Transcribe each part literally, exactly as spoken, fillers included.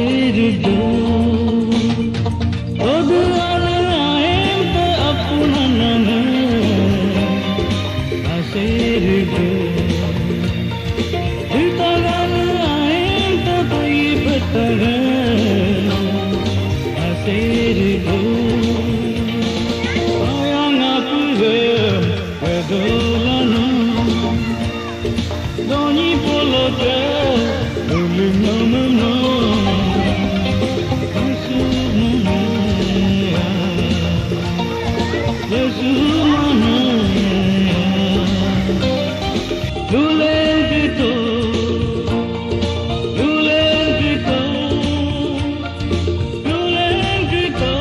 Aserido, odu ane aempe apunanane. Aserido, ditagane aempe pagi petare. Aserido, ayang apue, edolano. Donyi polote, lulung nomem no. Kasumana, kasumana. Luleng kito, luleng kito, luleng kito.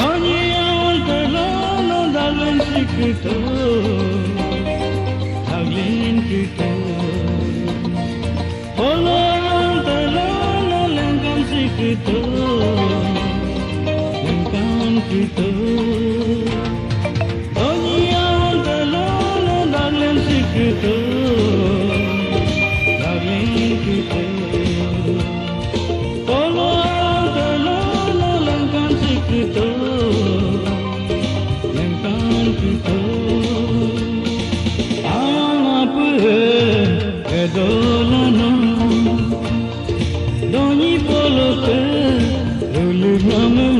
Onyi awan telano daglen sikito, daglen kito. Olo awan telano lengkan sikito, lengkan kito. Onyi awan telano daglen sikito, daglen kito. Olo awan telano lengkan sikito, lengkan kito. Ayang apue, edolano. Donyi polote, lulung nomem